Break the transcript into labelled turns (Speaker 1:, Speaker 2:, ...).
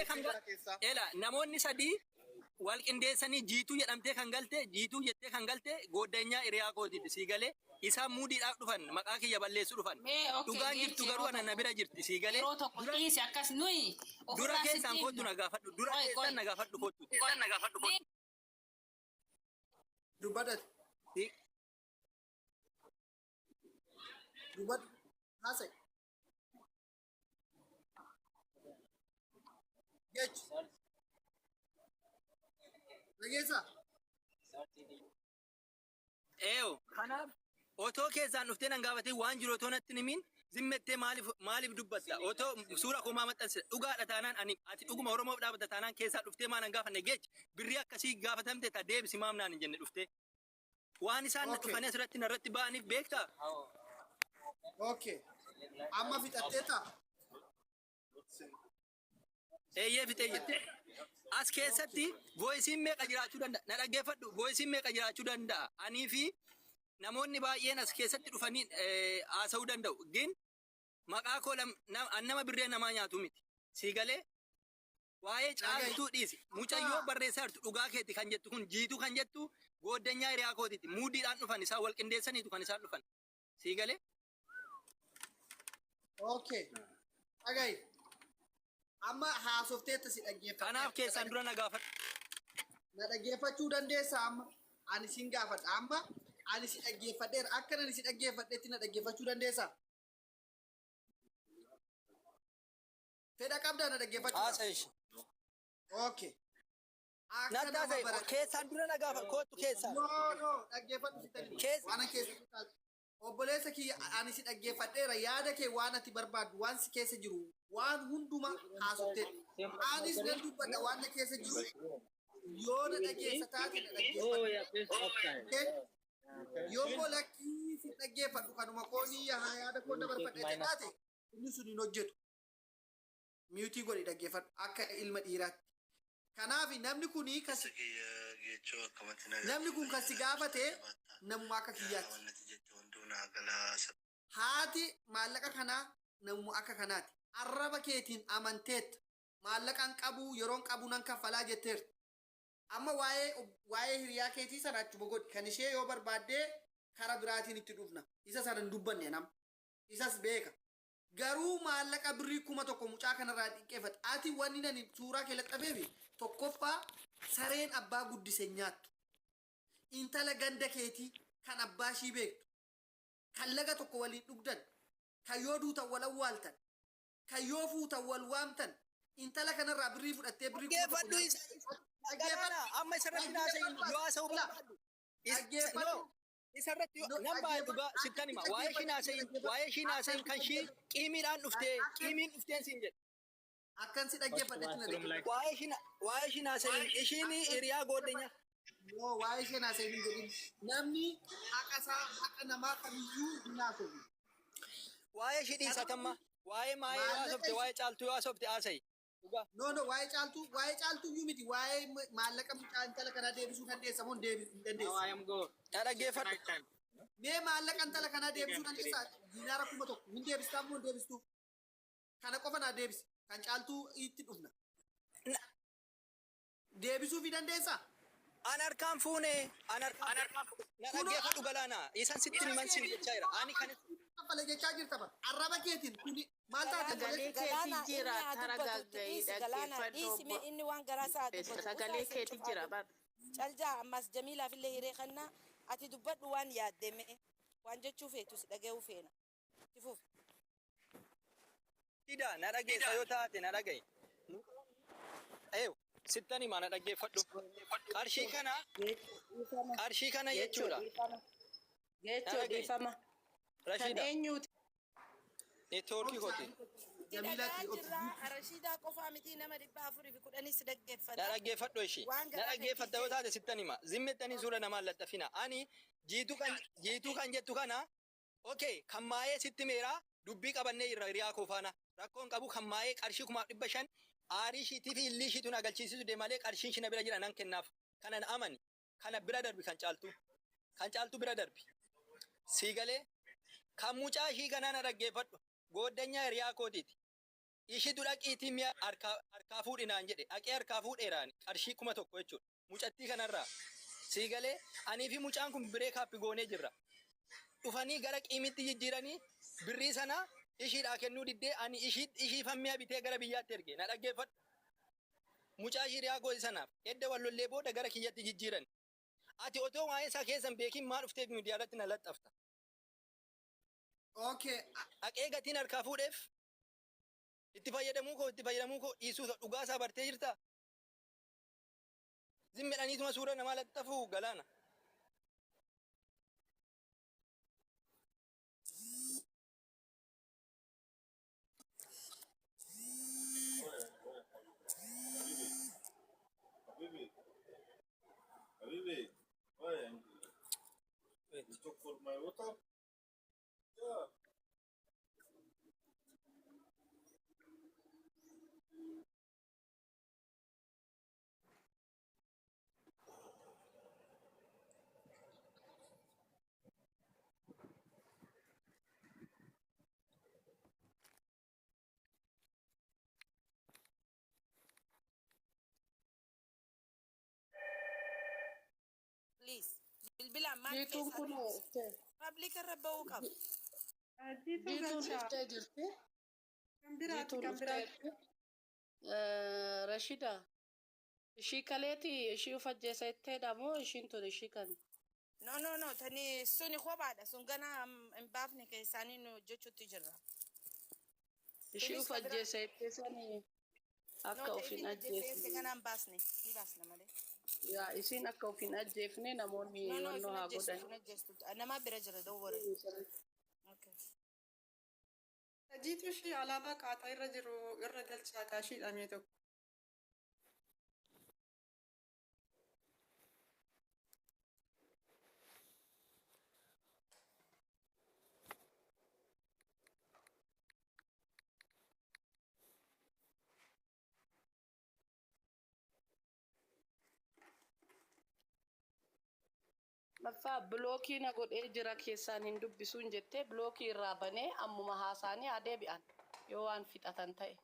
Speaker 1: Kan
Speaker 2: Gara keessaa.
Speaker 1: Ela namoonni sadii wal qindeessanii Jiituu jedhamtee kan galte, Jiituu jettee kan galte gooddanyaa hiriyaa kootiiti sii galee. Isaan muudiidhaaf dhufan, maqaa kiyya balleessuu dhufan.
Speaker 3: Mee okay
Speaker 1: Dhugaan
Speaker 3: Geechi
Speaker 1: jirtu garuu
Speaker 3: yeroo
Speaker 1: ana na
Speaker 3: tokko
Speaker 1: bira jirti sii galee.
Speaker 3: yeroo tokko
Speaker 1: Dura
Speaker 3: dhiisi akkas nuyi
Speaker 1: dura
Speaker 3: ofirraa sitti
Speaker 1: keessaan koottu
Speaker 3: himna.
Speaker 1: na gaafadhu. Dura
Speaker 3: Qoy qoy
Speaker 1: keessaan na gaafadhu koottu.
Speaker 3: qoy
Speaker 2: Dubbadhati.
Speaker 1: Si-
Speaker 2: Dubbadhu. Haasa'e. Geechi. Dhageessaa?
Speaker 1: Eeyo. Kanaaf otoo keessaan dhuftee nan gaafatin, waan jiru otoo natti hin himin zimmettee maaliif maaliif dubbatta? Otoo suura koo maa maxxansita? Dhugaadha taanaan, ani ati dhuguma Oromoof dhaabatta taanaan, keessaa dhuftee maa nan gaafanne? Geech birrii akkasii gaafatamte ta deebisi maam naan hin jenne dhuftee? Waan isaan na dhufanii asirratti narratti ba'aniif beektaa?
Speaker 2: Okay. Amma fixattee ta'a.
Speaker 1: Eeyyee, fixee jira. As keessatti voiceiin meeqa jiraachuu danda'a? Na dhaggeeffadhu. Voiceiin meeqa jiraachuu danda'a? Anii fi namoonni baay'een as keessatti dhufanii haasa'uu danda'u. Gin maqaa koo an nama birree namaa nyaatu miti. Sii galee? Waa'ee Caaltuu dhiisi. Mucayyoo barreessaa jirtu dhugaa keeti kan jettu kun, Jiituu kan jettu, gooddanyaa hiriyaa kootiiti. Muudiidhaan dhufan, isaan wal qindeessaniitu kan isaan dhufan. Sii galee?
Speaker 2: Okay. Dhagahi. Amma haasofteetta, si dhaggeeffadhe.
Speaker 1: Kanaaf keessaan dura na gaafadhu.
Speaker 2: Na dhaggeeffachuu dandeessaa amma? Ani sin gaafadha. Amma ani si dhaggeeffadheera. Akka ani si dhaggeeffadhetti na dhaggeeffachuu dandeessaa? Fedha qabdaa na dhaggeeffachuudhaaf?
Speaker 1: Haasa ishee.
Speaker 2: Okay. Akka
Speaker 1: Natti
Speaker 2: nama
Speaker 1: haasa'e,
Speaker 2: barate.
Speaker 1: keessaan dura na gaafa kootu keessaan.
Speaker 2: No, no, dhaggeeffadhu, sitti hima. Waan an keessatti taatu. Obboleessa kiyya, ani si dhaggeeffadheera. Yaada kee, waan ati barbaaddu, waan si keessa jiru, waan hunduma haasofteetta. Anis nan dubbadha waan na keessa jiru. Yoo na dhageessa taate na dhaggeeffadhu. Okay? Yoo immoo lakkii si dhaggeeffadhu, kanuma koonii yaada koo dabarfadhe taate, inni sun hin hojjetu. Mute godhi, dhaggeeffadhu akka ilma dhiiraatti. Kanaaf namni kuni kasi
Speaker 4: Geechoo akkamatti nagaa
Speaker 2: namni kun kan si gaafate namuma akka kiyyaati.
Speaker 4: Wannati jette hunduu naa galaa.
Speaker 2: Haati maallaqa kanaa namuma akka kanaati. Arraba keetiin amanteetta. Maallaqan qabu, yeroon qabu nan kaffalaa jetteerta. Amma waa'ee hiriyaa keetii sana achuma godhi. Kan ishee yoo barbaaddee kara biraatiin itti dhufna. Isa sana hin dubbanne nam. Isas beeka. Garuu maallaqa birrii 1000 mucaa kanarraa xiqqeeffate. Ati wanni nani suuraa kee laxxafeefi, tokkoffaa, sareen abbaa guddise hin nyaattu. Intala ganda keetii kan abbaa ishii beektu, kan laga tokko waliin dhugdan, kan yoo duutan wal awwaaltan, kan yoo fuutan wal waamtan, intala kanarraa birrii fudhattee birrii 1000
Speaker 1: Dhaggeeffadhu isa. Galaana, amma isarratti haasa'in, yoo haasa'uu barbaaddu.
Speaker 2: Dhaggeeffadhu.
Speaker 1: No, isarratti
Speaker 2: No,
Speaker 1: nan ba'a, dhugaa
Speaker 2: dhaggeeffadhu.
Speaker 1: sittan hima. Waa'ee ishiin haasa'in, waa'ee ishiin haasa'in, kan ishii qiimiidhaan dhuftee, qiimiin dhufteen siin jedhe.
Speaker 2: Akkan si dhaggeeffadhetti na dhaggeeffadhu.
Speaker 1: Waa'ee ishiin haasa'in, ishiin hiriyaa goodenya.
Speaker 2: No, waa'ee isheen haasa'in hin jedhin. Namni haqa isaa, haqa namaa kamiyyuu hin haasa'u.
Speaker 1: Waa'ee ishii dhiisatamma. Waa'ee maayee yoo haasofte, waa'ee Caaltuu yoo haasofte haasa'i. Dhugaa.
Speaker 2: No, waa'ee Caaltuu iyyuu miti, waa'ee maallaqa mucaa intala kanaa deebisuu dandeessa moo hin dandeessu?
Speaker 1: Na dhaggeeffadhu.
Speaker 2: Mee maallaqa intala kanaa deebisuu dandeessaa? Diinaara 1000 hin deebistaa moo hin deebistu? Kana qofa naa deebisi. Kan Caaltuu itti dhufna. Deebisuu fi dandeessaa?
Speaker 1: An harkaan fuune, an harkaan na dhaggeeffadhu, Galaana. Isan sitti himan siin jechaa jira. Ani kan
Speaker 2: Kaffale jechaa jirta bara. Arraba keetiin kuni maal taate?
Speaker 3: Sagalee
Speaker 2: Obboleessi?
Speaker 3: keetii
Speaker 5: Galaana, inni
Speaker 3: jira
Speaker 5: haa
Speaker 3: tara
Speaker 5: dubbatu itti
Speaker 3: gagga'ii
Speaker 5: dhiisi. Galaana,
Speaker 3: dhaggeeffadhu.
Speaker 5: dhiisi, mee inni waan garaa isaa haa dubbatu.
Speaker 3: Sagalee
Speaker 5: Usaa isin
Speaker 3: keetii
Speaker 5: cufaa
Speaker 3: jira
Speaker 5: godhu.
Speaker 3: bar.
Speaker 5: Caljaa, ammas Jamiilaaf illee hiree kannaa, ati dubbadhu, waan yaadde, mee waan jechuu feetu si dhaga'uu feena. Itti fufi.
Speaker 1: Ida, na dhageessa yoo taate na dhaga'i. Eew, sittan himaa, na dhaggeeffadhu. Qarshii kana jechuudha.
Speaker 6: Geechoo,
Speaker 1: Dhaga'i.
Speaker 6: dhiifama. Kan
Speaker 1: Rashida,
Speaker 6: eenyuuti?
Speaker 1: Neetwoorkii kooti.
Speaker 5: Si
Speaker 2: Jamiilaatti
Speaker 5: dhagaa jirra. Rashiidaa qofaa miti, nama 410 si
Speaker 1: Na
Speaker 5: dhaggeeffata.
Speaker 1: dhaggeeffadhu ishii.
Speaker 5: Waan
Speaker 1: Na
Speaker 5: garaa
Speaker 1: dhaggeeffatta yoo
Speaker 5: keetii
Speaker 1: taate sittan hima. Zimmettanii suura namaa laxxafina. Ani Jiituu kan jettu kana, okay, kan maayee sitti meeraa dubbii qabannee jirra hiriyaa koo faana. Rakkoon qabu, kan maayee qarshii 1500 aarii ishiitii fi illii ishiitu na galchiisisu de malee qarshiin ishii na bira jira, nan kennaaf. Kana na amani. Kana bira darbi, kan Caaltuu. Kan Caaltuu bira darbi. Sii galee? Kan mucaa ishii kanaa na dhaggeeffadhu. Gooddanyaa hiriyaa kootiiti. Ishitu dhaqiitii mi'a harkaa fuudhi naan jedhe. Dhaqee harkaa fuudheeraan qarshii 1000 jechuudha. Mucattii kanarraa. Sii galee? Anii fi mucaan kun break up goonee jirra. Dhufanii gara qiimitti jijjiiranii birrii sana ishiidhaa kennuu diddee ani ishii ishiifan mi'a bitee gara biyyaatti erge. Na dhaggeeffadhu. Mucaa hiriyaa koo sanaaf edda wal lollee booda gara kiyyatti jijjiiran. Ati otoo waa'ee isaa keessa hin beekin maa dhuftee miidiyaa irratti na laxxafta?
Speaker 2: Okay.
Speaker 1: Dhaqee gatiin harkaa fuudheef itti fayyadamuu koo itti fayyadamuu koo dhiisuu isaa dhugaa isaa bartee jirtaa? Zim jedhaniituma suura namaa laxxafuu galaana.
Speaker 3: Habibi, why angry? You took for my water? Yeah.
Speaker 5: Please. Bilbilaan maal
Speaker 7: Jiituun
Speaker 5: keessaa
Speaker 7: kun
Speaker 5: dubbisa? Public irra ba'uu qaba.
Speaker 8: Jiituu
Speaker 7: Jiituun
Speaker 8: galchaa.
Speaker 7: dhuftee jirti.
Speaker 8: Kan biraati
Speaker 7: Jiituun
Speaker 8: kan
Speaker 7: dhuftee
Speaker 8: biraati.
Speaker 7: jirti. Rashida, ishii kaleeti ishii of ajjeesa jetteedha moo ishiin tun ishii kan?
Speaker 5: No no no tani suni kophaadha sun gana hin baafne keessaanii nu hojjechuutti jirra.
Speaker 7: Ishii
Speaker 5: Tunis
Speaker 7: of
Speaker 5: ka biraa.
Speaker 7: ajjeesa jettee sanii
Speaker 5: No
Speaker 7: akka
Speaker 5: ta
Speaker 7: of hin
Speaker 5: ifin ajjeese jette
Speaker 7: ajjeefne.
Speaker 5: gana hin baasne ni baasna malee.
Speaker 7: Yaa isiin akka of hin ajjeefne namoonni
Speaker 5: No no
Speaker 7: wannoo
Speaker 5: ifin
Speaker 7: haa
Speaker 5: ajjeestu
Speaker 7: godhan.
Speaker 5: ifin ajjeestu nama bira jira don't worry. Okay.
Speaker 8: Jiituu ishii alaabaa qaaxaa irra jiru irra galchaa kaashii hidhamee tokko.
Speaker 7: Laffaa bilookii na godhee jira keessaan hin dubbisuun jettee bilookii irraa banee ammuma haasaanii haa deebi'an yoo waan fixatan ta'e.